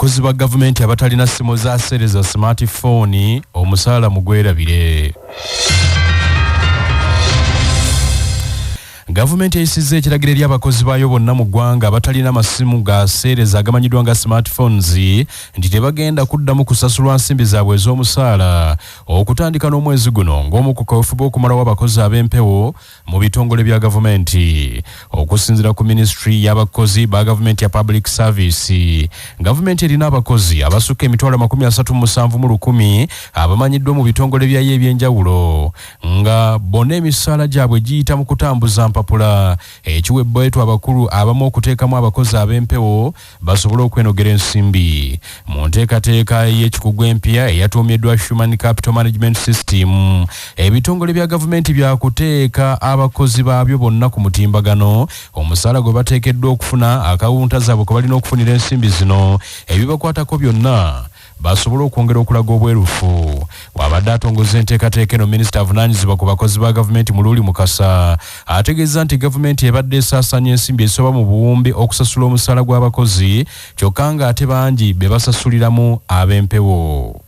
Abakozi ba gavumenti abatalina ssimu za seereza smartphone omusaala mugwerabire. Gavumenti eyisizza ekiragiro eri abakozi baayo bonna mu ggwanga abatalina masimu ga seereza agamanyiddwa nga smartphones nti tebagenda kuddamu kusasulwa nsimbi zaabwe ez'omusaala okutandika n'omwezi guno ng'omu ku kaweefube okumalawo abakozi ab'empewo mu bitongole bya gavumenti. Okusinziira ku minisitule y'abakozi ba gavumenti ya Public Service, gavumenti erina abakozi abasukka emitwalo 37,000 abamanyiddwa mu bitongole byayo eby'enjawulo nga bonna emisaala gyabwe giyita mu kutambuza mpapula, ekiwa ebbeetu abakulu abamu okuteekamu abakozi ab'empewo basobole okwenogera ensimbi. Mu nteekateeka y'ekikugu empya eyatuumiddwa Human Capital Management System, ebitongole bya gavumenti byakuteeka abakozi baabyo bonna ku mutimbagano, omusaala gwe bateekeddwa okufuna, akawunta zaabwe kwe balina okufunira ensimbi zino, ebibakwatako byonna basobole okwongera okulaga obwerufu. Bw'abadde atongoza enteekateeka eno, minisita avunaanyizibwa ku bakozi ba gavumenti Muluuli Mukasa ategeeza nti gavumenti ebadde esaasaanya ensimbi ezisoba mu buwumbi okusasula omusaala gw'abakozi kyokka ng'ate bangi be basasuliramu ab'empewo.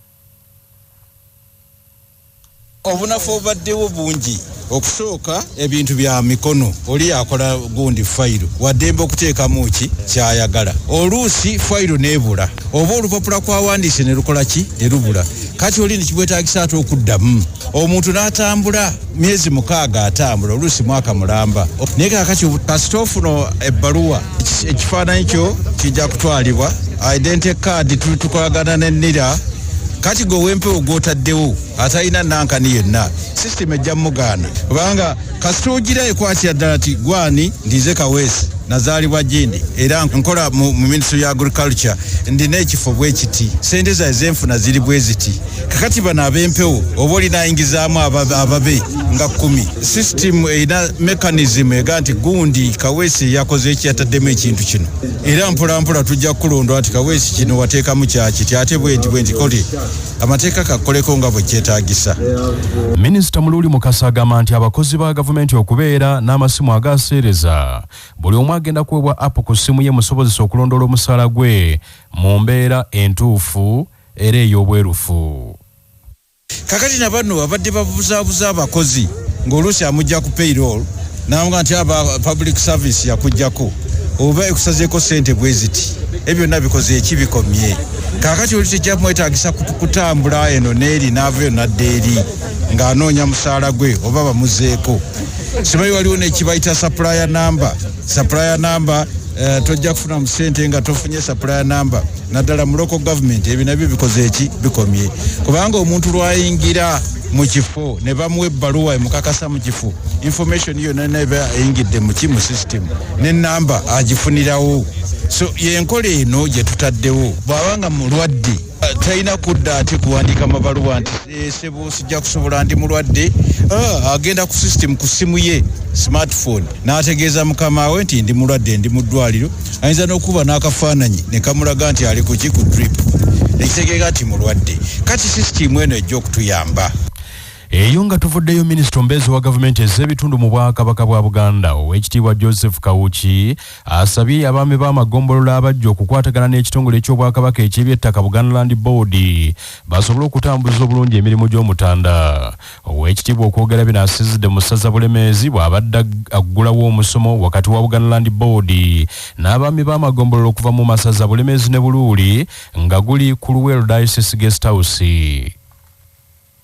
Obunafu obubaddewo bungi. Okusooka ebintu bya mikono, oli yakola gundi fayiro, waddembe okuteekamu ki kyayagala. Oluusi fayiro n'ebula oba olupapula kwawandiise ne lukola ki ne lubula. Kati oli ne kibwetaagisa ate okuddamu omuntu n'atambula myezi 6 atambula oluusi mwaka mulamba. Naye kaakati kasita ofuna ebbaluwa, ekifaananyi kyo kijja kutwalibwa, identity card tukolagana ne NIRA. Kati gwe ow'empewo gw'otaddewo atalina nankani yenna, system ejja mugaana, kubanga kasita ogira ekwatira ddala ti gwani ndize Kaweesi, nazaalibwa gindi era nkola mu ministry ya agriculture, ndina ekifo bwe kiti, sente zae zenfuna ziri bwe ziti. Kakati bano ab'empewo oba olina ayingizaamu ababe nga 10. System erina mechanism ega nti gundi Kaweesi yakoze eki, yataddemu ekintu kino, era mpola mpola tujja kukulondwa nti Kaweesi kino wateekamu kyakiti, ate bwenti bwenti koli amateeka kakoleko nga bwe kyetaagisa. Minisita Muluuli Mukasa agamba nti abakozi ba gavumenti okubeera n'amasimu agaseereza, buli omu agenda kuweebwa app ku ssimu ye musobozesa okulondoola omusaala gwe mu mbeera entuufu era ey'obwerufu. Kakati na bano babadde babuzaabuza abakozi ng'oluusi amujja ku payroll n'amuga nti aba public service yakuggyako oba ekusazeeko ssente bwe ziti, ebyo byonna bikoze eki bikomye. Kaakati oli tejja kumwetaagisa kutambula eno n'eri n'ava eno n'adda eri ng'anoonya musaala gwe oba bamuzeeko. Simanyi waliwo n'ekibayita supplier number. Supplier number, tojja kufuna mu ssente nga tofunye supplier number, naddala mu local government. Ebyo nabyo bikoze eki bikomye, kubanga omuntu lwayingira mu kifo ne bamuwa ebbaluwa emukakasa mu kifo, information yonna eba eyingidde mu system n'ennamba agifunirawo. So yenkola eno gye tutaddewo. Bw'aba nga mulwadde talina kudda ate kuwandiika mabaluwa nti sebo sijja kusobola ndi mulwadde. Agenda ku system ku ssimu ye smartphone n'ategeeza mukama we nti ndi mulwadde, ndi mu ddwaliro. Ayinza n'okuba n'akafaananyi ne kamulaga nti ali ku ki, ku drip, ekitegeeza nti mulwadde. Kati system eno ejja okutuyamba. Eyo nga tuvuddeyo, minisita omubeezi wa gavumenti ez'ebitundu mu Bwakabaka bwa Buganda Oweekitiibwa Joseph Kawuki asabye abaami b'amagombolola abajja okukwatagana n'ekitongole eky'Obwakabaka eky'ebyettaka Buganda Land Board basobole okutambuza obulungi emirimu gy'Omutanda. Oweekitiibwa okwogera bino asinzidde mu ssaza Bulemeezi bw'abadde aggulawo omusomo wakati wa Buganda Land Board n'abaami b'amagombolola okuva mu masaza Bulemeezi ne Buluuli nga guli ku Luweero Diocese Guest House.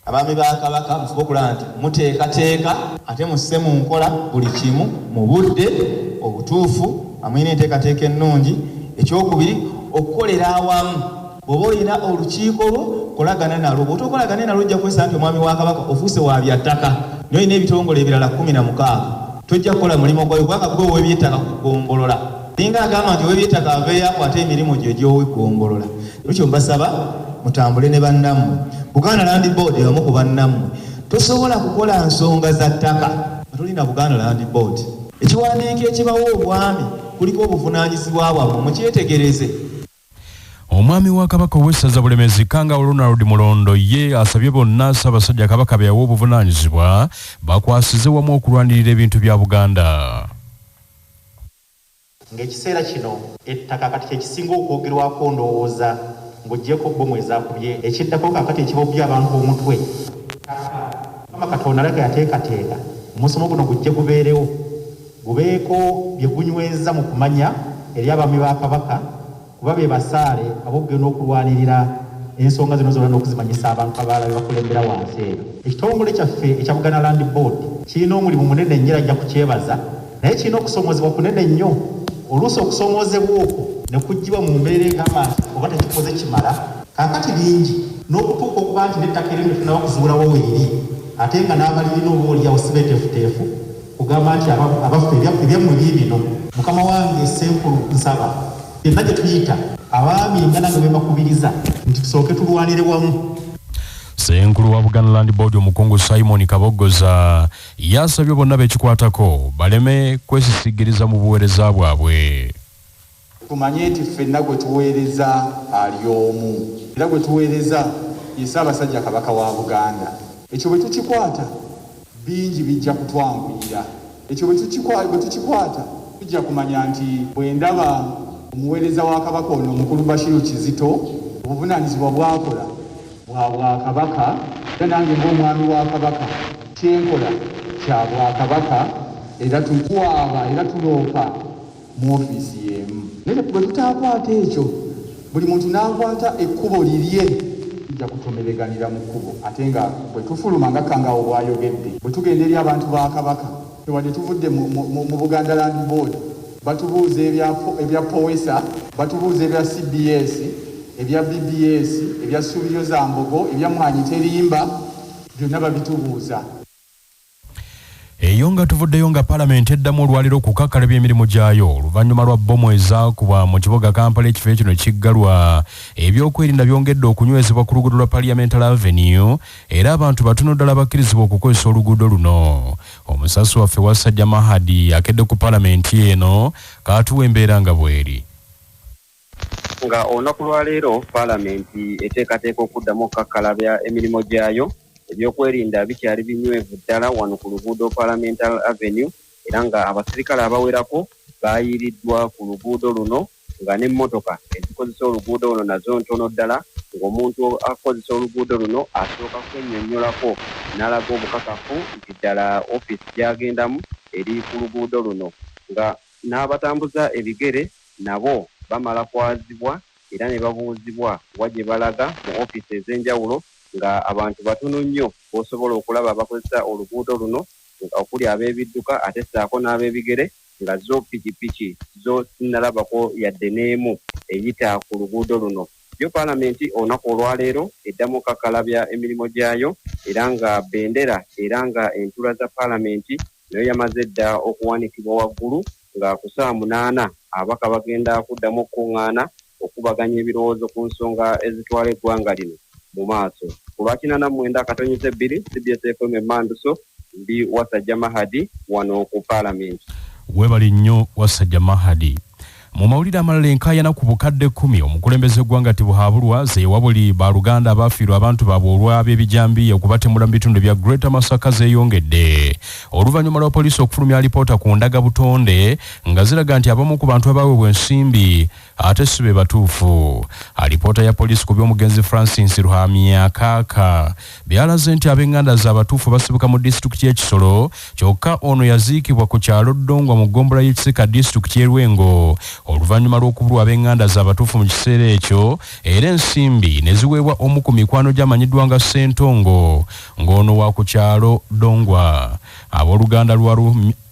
Abaami ba Kabaka, mufube okulaba nti muteekateeka ate musse mu nkola buli kimu mu budde obutuufu, amulina enteekateeka ennungi. Ekyokubiri, okukolera awamu. Bw'oba olina olukiiko lwo, kolagana nalwo. Bw'otokolagane nalwo, ojja kwesanga nti omwami wa Kabaka ofuuse wa bya ttaka, naye olina ebitongole ebirala 16, tojja kukola mulimu gwayo kubanga gwe ow'ebyettaka ku ggombolola. Singa agamba nti ow'ebyettaka aveeyo akwate emirimu gye egy'ow'eggombolola. Lwekyo mbasaba mutambule ne bannammwe. Buganda Land Board bamu ku bannammwe. Tosobola kukola nsonga za ttaka nga tolina Buganda Land Board. Ekiwandiiko ekibawa obwami kuliko obuvunaanyizibwa bwammwe, mukyetegereze. Omwami wa Kabaka ow'essaza Bulemeezi Kangaawo Ronald Mulondo ye asabye bonna Ssaabasajja Kabaka be yawa obuvunaanyizibwa bakwasize wamu okulwanirira ebintu bya Buganda. Ng'ekiseera kino ettaka kati kye kisinga okwogerwako, ndowooza ng'oggyeko bbomu ezaakubye, ekiddako kaakati ekibobbya abantu omutwe ttaka. Mukama Katonda alabika yateekateeka omusomo guno gujje gubeerewo, gubeeko bye gunyweza mu kumanya eri abaami ba Kabaka kuba be basaale ab'okugenda okulwanirira ensonga zino zonna n'okuzimanyisa abantu abalala be bakulembera wansi eyo. Ekitongole kyaffe ekya Buganda Land Board kirina omulimu munene nnyo era nja kukyebaza naye kirina okusoomoozebwa kunene nnyo, oluusi okusoomoozebwa okwo ne kuggyibwa mu mbeera egamba nti oba tekikoze kimala. Kaakati bingi n'okutuuka okuba nti n'ettaka erimu tetunnaba kuzuulawo weriri ate nga n'abalirina oba olyawo si beeteefuteefu kugamba nti abaffe ebyammwe biibino. Mukama wange Ssenkulu nsaba ffenna gye tuyita abaami nga nange bwe mbakubiriza nti tusooke tulwanire wamu. Ssenkulu wa Buganda Land Board Omukungu Simon Kaboggoza yasabye bonna bekikwatako baleme kwesisigiriza mu buweereza bwabwe. Tumanye nti ffenna gwe tuweereza ali omu era gwe tuweereza ye Ssaabasajja Kabaka wa Buganda. Ekyo bwe tukikwata bingi bijja kutwanguyira. Ekyo bwe tukikwata tujja kumanya nti bwe ndaba omuweereza wa Kabaka ono Omukulu Bashiru Kizito obuvunaanyizibwa bw'akola bwa Bwakabaka era nange ng'omwami wa Kabaka kye nkola kya Bwakabaka era tuwaaba era tuloopa mu ofiisi y'emu. Naye bwe tutaakwate ekyo, buli muntu n'akwata ekkubo lirye, tujja kutomereganira mu kkubo ate nga bwe tufuluma nga Kangaawo bw'ayogedde, bwe tugenda eri abantu ba Kabaka, ffe wadde tuvudde mu Buganda Land Board, batubuuza ebya Powesa, batubuuza ebya cbs, ebya bbs, ebya Ssuubiryo-Zambogo, ebya Mmwanyi Terimba, byonna babitubuuza. Eyo nga tuvuddeyo nga palamenti eddamu olwaleero okukakkalabya emirimu gyayo oluvannyuma lwa bbomu ezaakubwa mu kibuga Kampala ekifo ekyo ne kiggalwa. Ebyokwerinda byongedde okunywezebwa ku luguudo lwa Parliamentary Avenue era abantu batono ddala abakkirizibwa okukozesa oluguudo luno. Omusasi waffe Wassajja Mahadi akedde ku palamenti eno k'atuwa embeera nga bw'eri. Nga olunaku lwaleero palamenti eteekateeka okuddamu okukakkalabya emirimu gyayo, ebyokwerinda bikyali binywevu ddala wano ku luguudo Parliamental Avenue era nga abasirikale abawerako baayiiriddwa ku luguudo luno nga n'emmotoka ezikozesa oluguudo luno nazo ntono ddala ng'omuntu akozesa oluguudo luno asooka kwennyonnyolako n'alaga obukakafu nti ddala ofiisi gy'agendamu eri ku luguudo luno nga n'abatambuza ebigere nabo bamala kwazibwa era ne babuuzibwa wa gye balaga mu ofiisi ez'enjawulo nga abantu batono nnyo b'osobola okulaba abakozesa oluguudo luno okuli ab'ebidduka ate ssaako n'ab'ebigere nga zo pikipiki zo sinnalabako yadde n'emu eyita ku luguudo luno. Yo Palamenti olunaku olwaleero eddamu okukakkalabya emirimu gyayo era nga bendera era nga entuula za Palamenti nayo yamaze dda okuwanikibwa waggulu nga ku ssaawa munaana ababaka bagenda kuddamu okukungaana okukubaganya ebirowoozo ku nsonga ezitwala eggwanga lino mu maaso. Ku lwa kinaana mu mwenda akatonyeze bbiri, cbs FM Emmanduso, ndi Wasajja Mahadi wano ku Palamenti. Webale nnyo Wasajja Mahadi. Mu mawulire amalala enkaayana ku bukadde kkumi omukulembeze w'eggwanga Tibuhaburwa zeyewa buli baluganda abaafiirwa abantu baabwe olw'ab'ebijambiya okubatemula mu bitundu ebya Greater Masaka zeeyongedde oluvannyuma lwa poliisi okufulumya alipoota ku ndaga butonde nga ziraga nti abamu ku bantu abaaweebwa ensimbi ate si be batuufu. Alipoota ya poliisi ku by'omugenzi Francis Ruhamyakaaka byalaze nti ab'enganda ze abatuufu basibuka mu disitulikiti y'e Kisoro kyokka ono yaziikibwa ku kyalo Ddongwa mu ggombolola y'e Kiseka disitulikiti y'e Lwengo oluvannyuma lw'okubulwa ab'enganda ze abatuufu mu kiseera ekyo era ensimbi ne ziweebwa omu ku mikwano gye amanyiddwa nga Ssentongo ng'ono wa ku kyalo Ddongwa. Abooluganda lwa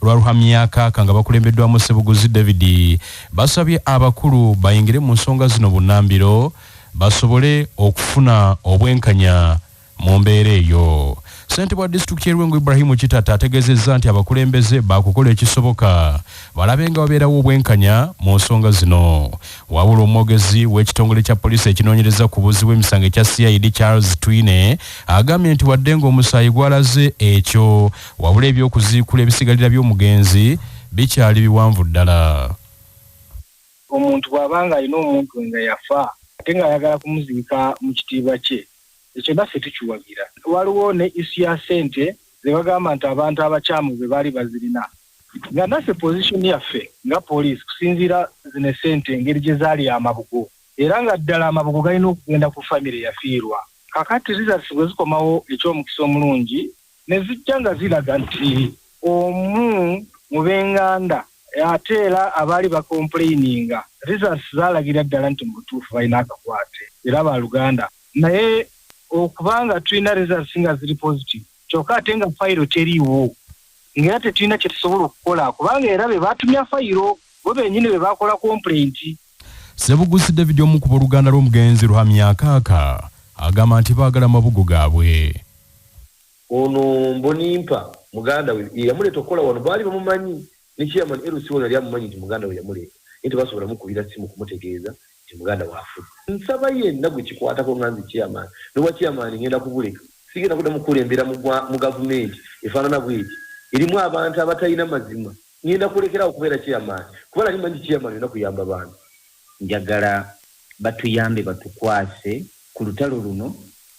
Ruhamyakaaka nga bakulembeddwamu Ssebuguzi David basabye abakulu bayingire mu nsonga zino bunnambiro basobole okufuna obwenkanya mu mbeera eyo. Ssentebe wa disitulikiti y'e Lwengo Ibrahim Kitata ategeezezza nti abakulembeze baakukola ekisoboka balabe nga wabeerawo obwenkanya mu nsonga zino. Wabula omwogezi w'ekitongole kya poliisi ekinoonyereza ku buzzi bw'emisango ekya CID Charles Twine agambye nti wadde ng'omusaayi gwalaze ekyo wabula eby'okuziikula ebisigalira by'omugenzi bikyali biwanvu ddala. Omuntu bw'aba ng'alina omuntu we nga yafa ate ng'ayagala kumuziika mu kitiibwa kye, ekyo naffe tukiwagira. Waliwo ne issue ya ssente ze bagamba nti abantu abakyamu be baali bazirina. Nga naffe position yaffe nga poliisi kusinziira zino essente engeri gye zaali amabugo, era nga ddala amabugo galina okugenda ku famire yafiirwa. Kakati results bwe zikomawo, eky'omukisa omulungi ne zijja nga ziraga nti omu mu b'enganda ate era abaali bacomplaininga, results zaalagira ddala nti mu butuufu balina akakwate era baluganda. Naye okubanga tulina results nga ziri positive, kyokka ate nga fayiro teriiwo, ng'era tetulina kye tusobola okukola, kubanga era be batumya fayiro bo bennyini be bakola complaint. Sebuguzi David, omu ku booluganda lw'omugenzi Ruhamya Kaaka, agamba nti baagala mabugo gaabwe. Ono Mbonimpa muganda we yamuleeta okukola wano, baali bamumanyi ne chairman LC wano yali amumanyi nti muganda we yamuleeta, naye tebasobola mukubira simu kumutegeeza nti muganda we afudde. Nsaba yenna gwe kikwatako, nga nze chairman, n'obwa chairman ngenda kubuleka, sigenda kuddamu kukulembera mu gavumenti efaanana bweti erimu abantu abatalina mazima. Ngenda kulekerawo okubeera chairman, kuba nali manyi chairman olina kuyamba bantu. Njagala batuyambe, batukwase ku lutalo luno,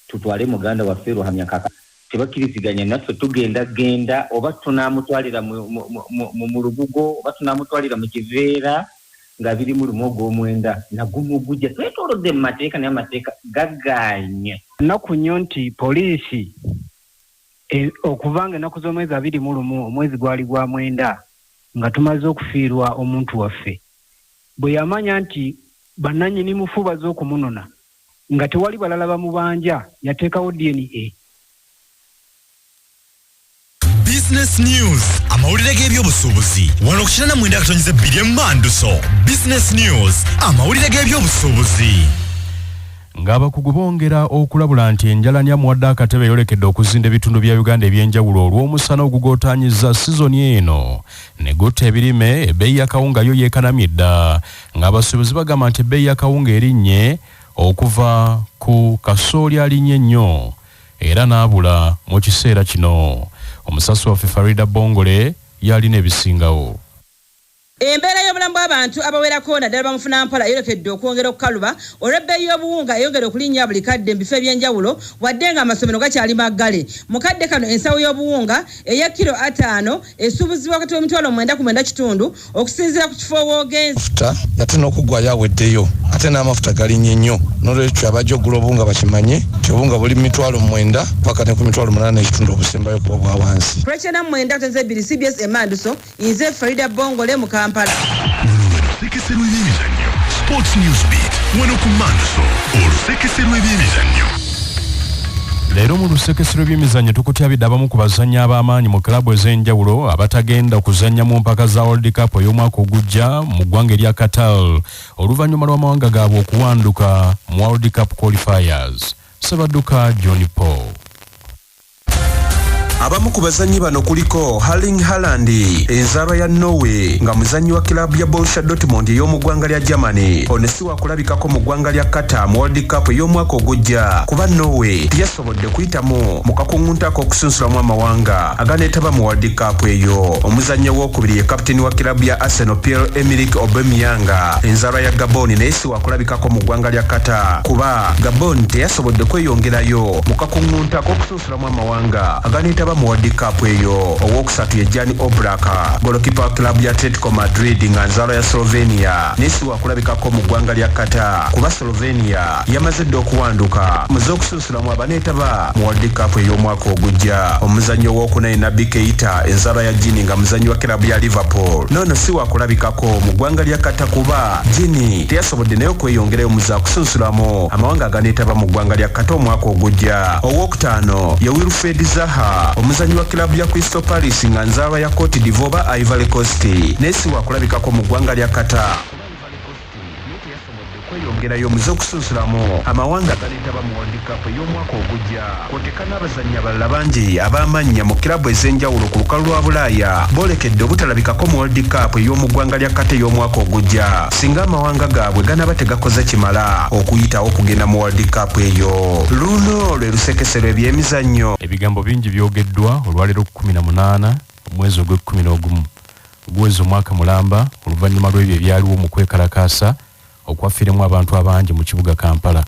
tutwale muganda waffe Ruhamya Kaka. Tebakkiriziganya naffe, tugenda genda oba tunaamutwalira mu lubugo oba tunaamutwalira mu kiveera nga 21 ogw'omwenda nagumu gujja. Twetoolodde mu mateeka, naye amateeka gagaanye. Nnaku nnyo nti poliisi okuva nga ennaku z'omwezi 21 omwezi gwali gwa mwenda nga tumaze okufiirwa omuntu waffe, bwe yamanya nti bannannyini mufu bazze okumunona nga tewali balala bamubanja, yateekawo DNA. Business News, amawulire g'ebyobusuubuzi wano ku 89.2 Emanduso. Business News, amawulire g'ebyobusuubuzi. Ng'abakugu bongera okulabula nti enjala nyamuwadde akatebe eyolekedde okuzinda ebitundu bya Uganda ebyenjawulo olw'omusana ogugootaanyiza sizoni eno ne gutta ebirime, ebbeeyi ya kawunga yo yeekanamye dda, ng'abasuubuzi bagamba nti ebbeeyi ya kawunga erinnye okuva ku kasooli alinnye nnyo era n'abula mu kiseera kino. Omusasi waffe Farida Bongole yalina ebisingawo. Embeera y'obulamu bw'abantu abawerako, naddala bamufunampola, eyolekedde okwongera okukaluba olw'ebbeeyi y'obuwunga eyongera okulinnya buli kadde mu bifo ebyenjawulo, wadde ng'amasomero gakyali maggale. Mu kadde kano, ensawo y'obuwunga eya kiro 50 esuubuzibwa wakati w'emitwalo 9 ku 9.5, okusinziira ku kifo w'ogenze. Mafuta ate n'okuggwayo aweddeyo, ate n'amafuta galinnye nnyo. N'olwekyo abajja okugula obuwunga bakimanye nti obuwunga buli mu 9000 paka ne ku 8,500 obusembayo kuba bwa wansi. 92 CBS Emanduso, nze Farida Bongole mu Kampala. Olusekese lw'ebyemizannyo, Sports News Beat, wano ku Manduso, olusekese lw'ebyemizannyo. Leero mu lusekese lw'ebyemizannyo tukutyabidde abamu ku bazannyi ab'amaanyi mu kilabu ez'enjawulo abatagenda kuzannya mu mpaka za World Cup ey'omwaka ogujja mu ggwanga erya Qatar, oluvannyuma lw'amawanga gaabwe okuwanduka mu World Cup qualifiers. Sebadduka John Paul. Abamu ku bazannyi bano kuliko Erling Haaland, enzaalwa ya Norway, nga muzannyi wa kilabu ya Borussia Dortmund ey'omu ggwanga lya Germany. Ono si wakulabikako mu ggwanga lya Qatar mu World Cup ey'omwaka ogujja, kuba Norway teyasobodde kuyitamu mu kakuŋŋunta ak'okusunsulamu amawanga aganeetaba mu World Cup eyo. Omuzannyi owookubiri ye kapiteeni wa kilabu ya Arsenal, Pierre Emerick Aubameyang, enzaalwa ya Gabon, naye si wakulabikako mu ggwanga lya Qatar, kuba Gabon teyasobodde kweyongerayo mu kakuŋŋunta ak'okusunsulamu amawanga aganeetaba mu World Cup eyo. Owokusatu ye Jan Oblak, golokipa wa kilabu ya Atletico Madrid, nga nzaalwa ya Slovenia, naye si wakulabikako mu ggwanga lya Qatar, kuba Slovenia yamaze dda okuwanduka mu z'okusunsulamu abaneetaba mu World Cup ey'omwaka ogujja. Omuzannyi owokuna ye Naby Keita, enzaalwa ya Guinea, nga muzannyi wa kilabu ya Liverpool. Noono si wakulabikako mu ggwanga lya Qatar, kuba Guinea teyasobodde naye okweyongerayo mu zakusunsulamu amawanga aganeetaba mu ggwanga lya Qatar omwaka ogujja. Owokutaano ye Wilfred Zaha, omuzannyi wa kilabu ya Crystal Palace, nga nzaalwa ya Cote d'Ivoire oba Ivory Coast, naye si wakulabikako mu ggwanga lya Qatar, kweyongerayo mu z'okusunsulamu amawanga aganeetaba mu World Cup ey'omwaka ogujja. Kwoteka n'abazannyi abalala bangi ab'amannya mu kilabu ez'enjawulo ku lukalu lwa Bulaaya boolekedde obutalabikako mu World Cup ey'omu ggwanga lya Qatar ey'omwaka ogujja, singa amawanga gaabwe ganaba tegakoze kimala okuyitawo okugenda mu World Cup eyo. Luno lwe lusekese lw'ebyemizannyo. Ebigambo bingi byogeddwa olwaleero ku 18 omwezi ogw'e-11 oguweza omwaka mulamba, oluvannyuma lw'ebyo ebyaliwo mu kwekalakaasa okwafiiremu abantu abangi mu kibuga Kampala.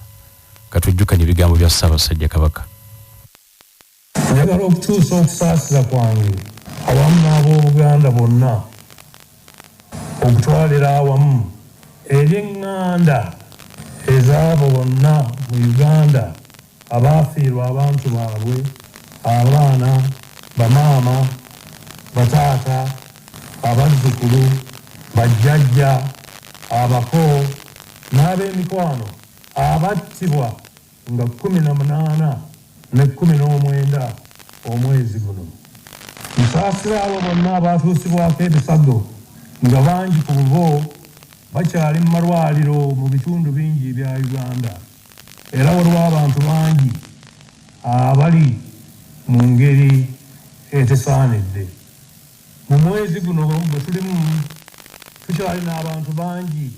Katujjukanye ebigambo bya Ssaabasajja Kabaka. Njagala okutuusa okusaasira kwange awamu n'abooluganda bonna okutwalira awamu eri eŋŋanda ez'abo bonna mu Uganda abaafiirwa abantu baabwe, abaana, bamaama, bataata, abazzukulu, bajjajja, abako n'ab'emikwano abattibwa nga 18 ne 19 omwezi guno. Nsaasira abo bonna abaatuusibwako ebisago nga bangi ku bo bakyali mu malwaliro mu bitundu bingi ebya Uganda era waliwo abantu bangi abali mu ngeri etesaanidde. Mu mwezi guno gwe tulimu tukyalina abantu bangi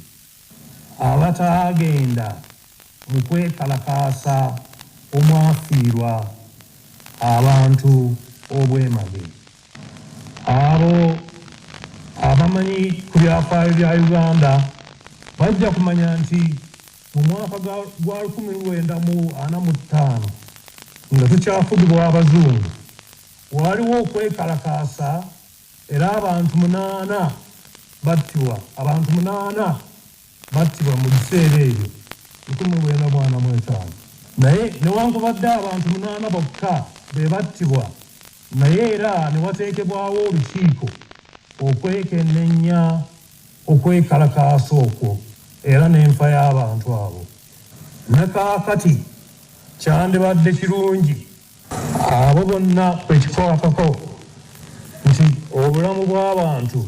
abataagenda mu kwekalakaasa omwafiirwa abantu obwemage. Abo abamanyi ku byafaayo bya Uganda bajja kumanya nti mu mwaka gwa 1945 nga tukyafugibwa Abazungu waaliwo okwekalakaasa era abantu munaana battibwa, abantu munaana battibwa mu biseera ebyo 1945. Naye newankubadde abantu munaana bokka be battibwa naye era ne wateekebwawo olukiiko okwekennenya okwekalakaasa okwo era n'enfa y'abantu abo. Ne kaakati kyandibadde kirungi abo bonna bwe kikwatako nti obulamu bw'abantu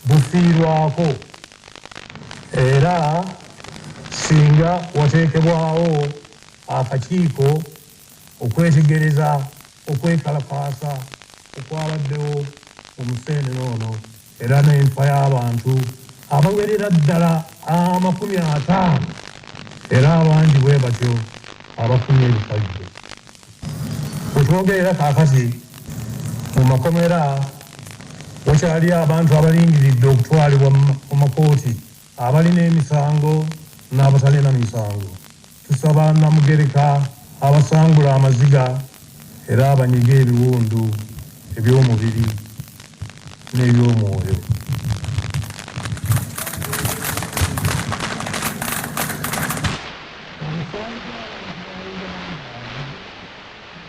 bufiirwako era singa wateekebwawo akakiiko okwetegereza okwekalakaasa okwabaddewo mu Museenene ono era n'enfa y'abantu abawerera ddala 50 era abangi bwe batyo abafunye ebikajjo. We twogerera kaakati mu makomera wakyaliyo abantu abalindiridde okutwalibwa mu makooti abalina emisango n'abatalina misango. Tusaba Nnamugereka abasangule amaziga era abanyige ebiwundu eby'omubiri n'eby'omwoyo.